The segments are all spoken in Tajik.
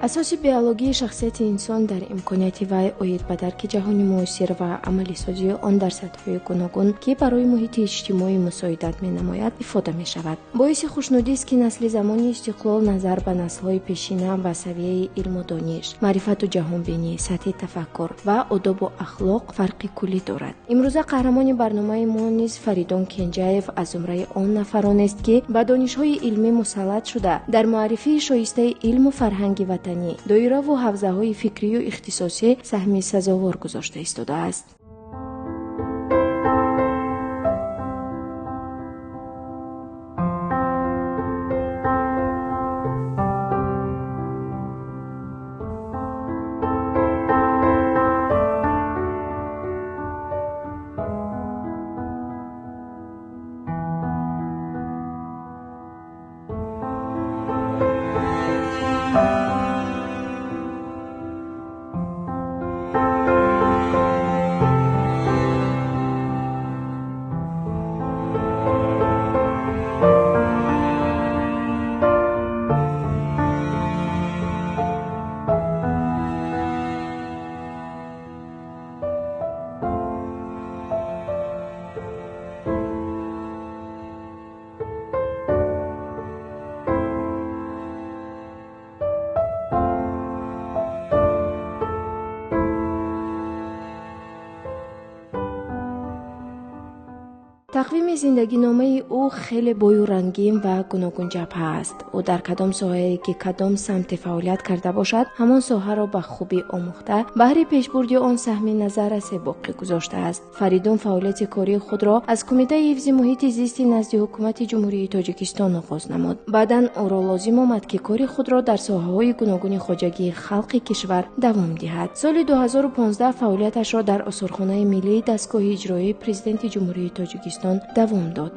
Асоси биологии шахсияти инсон дар имконияти вай оид ба дарки ҷаҳони муосир ва амалисозии он дар сатҳҳои гуногун, ки барои муҳити иҷтимоӣ мусоидат менамояд, ифода мешавад. Боиси хушнудист, ки насли замони истиқлол назар ба наслҳои пешина ба савияи илму дониш, маърифату ҷаҳонбинӣ, сатҳи тафаккур ва одобу ахлоқ фарқи куллӣ дорад. Имрӯза қаҳрамони барномаи мо низ Фаридун Кенҷаев аз зумраи он нафаронест, ки ба донишҳои илмӣ мусаллат шуда, дар муаррифии шоистаи илму фарҳанги ватанӣ, доираву ҳавзаҳои фикрию ихтисосӣ саҳми сазовор гузошта истодааст. Тақвими зиндагиномаи ӯ хеле бою рангин ва гуногунҷабҳа аст. Ӯ дар кадом соҳае ки кадом самте фаъолият карда бошад, ҳамон соҳаро ба хубӣ омӯхта, баҳри пешбурди он саҳми назаррасе боқӣ гузоштааст. Фаридун фаъолияти кории худро аз Кумитаи ҳифзи муҳити зисти назди Ҳукумати Ҷумҳурии Тоҷикистон оғоз намуд. Баъдан ӯро лозим омад, ки кори худро дар соҳаҳои гуногуни хоҷагии халқи кишвар давом диҳад. Соли 2015 фаъолияташро дар Осорхонаи миллии дастгоҳи иҷроии Президенти Ҷумҳурии Тоҷикистон давом дод.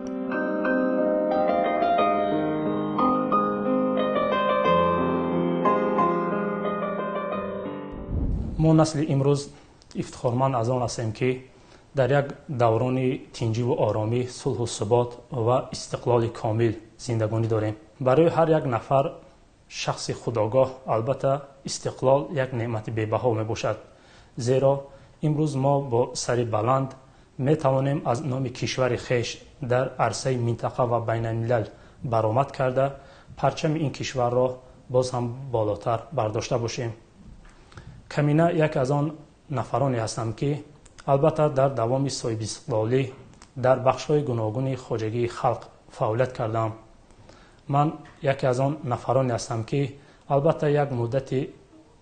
Мо насли имрӯз ифтихорманд аз он ҳастем, ки дар як даврони тинҷиву оромӣ, сулҳу субот ва истиқлоли комил зиндагонӣ дорем. Барои ҳар як нафар шахси худогоҳ албатта истиқлол як неъмати бебаҳо мебошад, зеро имрӯз мо бо сари баланд метавонем аз номи кишвари хеш дар арсаи минтақа ва байналмилал баромад карда, парчами ин кишварро боз ҳам болотар бардошта бошем. Камина яке аз он нафароне ҳастам, ки албатта дар давоми соҳибистиқлолӣ дар бахшҳои гуногуни хоҷагии халқ фаъолият кардам. Ман яке аз он нафароне ҳастам, ки албатта як муддати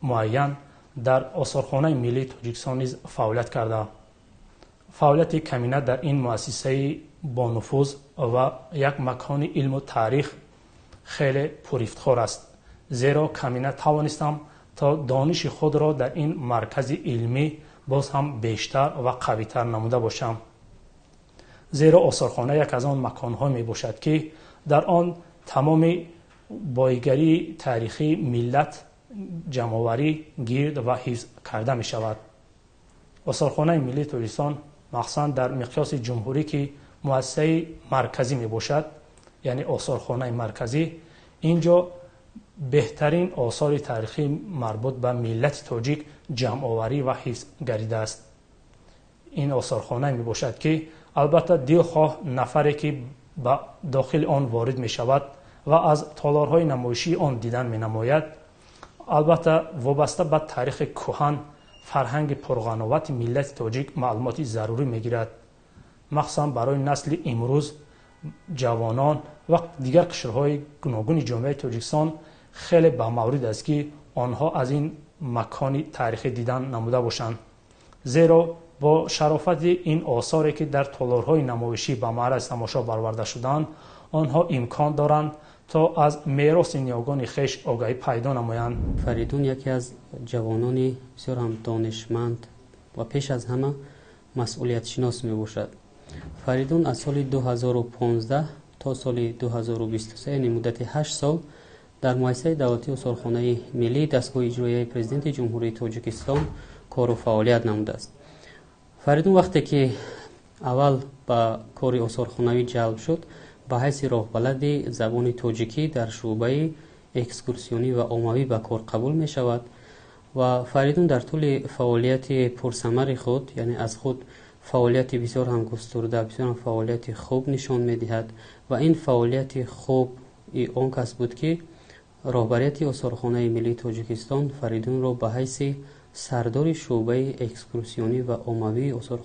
муайян дар Осорхонаи миллии Тоҷикистон низ фаъолият кардам. Фаъолияти Камина дар ин муассисаи бонуфуз ва як макони илму таърих хеле пурифтихор аст, зеро Камина тавонистам то дониши худро дар ин маркази илмӣ боз ҳам бештар ва қавитар намуда бошам. Зеро осорхона як аз он маконҳо мебошад, ки дар он тамоми боигарии таърихии миллат ҷамъоварӣ, гирд ва ҳифз карда мешавад. Осорхонаи миллии Тоҷикистон махсусан дар миқёси ҷумҳурӣ, ки муассисаи марказӣ мебошад, яъне осорхонаи марказӣ, ин ҷо беҳтарин осори таърихӣ марбут ба миллати тоҷик ҷамъоварӣ ва ҳифз гардидааст. Ин осорхона мебошад, ки албатта дилхоҳ нафаре, ки ба дохили он ворид мешавад ва аз толорҳои намоишии он дидан менамояд, албатта вобаста ба таърихи кӯҳан, фарҳанги пурғановати миллати тоҷик маълумоти зарурӣ мегирад. Махсусан барои насли имрӯз, ҷавонон ва дигар қишрҳои гуногуни ҷомеаи Тоҷикистон хеле ба маврид аст, ки онҳо аз ин макони таърихӣ дидан намуда бошанд, зеро бо шарофати ин осоре, ки дар толорҳои намоишӣ ба маъраз тамошо бароварда шудаанд, онҳо имкон доранд то аз мероси ниёгони хеш огаҳӣ пайдо намоянд. Фаридун яке аз ҷавонони бисёр ҳам донишманд ва пеш аз ҳама масъулиятшинос мебошад. Фаридун аз соли 2015 то соли 2023, яъне муддати 8 сол, дар муассисаи давлатии Осорхонаи миллии дастгоҳи иҷроияи Президенти Ҷумҳурии Тоҷикистон кору фаъолият намудааст. Фаридун вақте ки аввал ба кори осорхонавӣ ҷалб шуд, ба ҳайси роҳбалади забони тоҷикӣ дар шӯъбаи экскурсионӣ ва оммавӣ ба кор қабул мешавад. Ва Фаридун дар тӯли фаъолияти пурсамари худ, яъне аз худ фаъолияти бисёр ҳам густурда, бисёр ҳам фаъолияти хуб нишон медиҳад. Ва ин фаъолияти хуби он кас буд, ки роҳбарияти Осорхонаи миллии Тоҷикистон Фаридунро ба ҳайси сардори шӯъбаи экскурсионӣ ва оммавии осорхона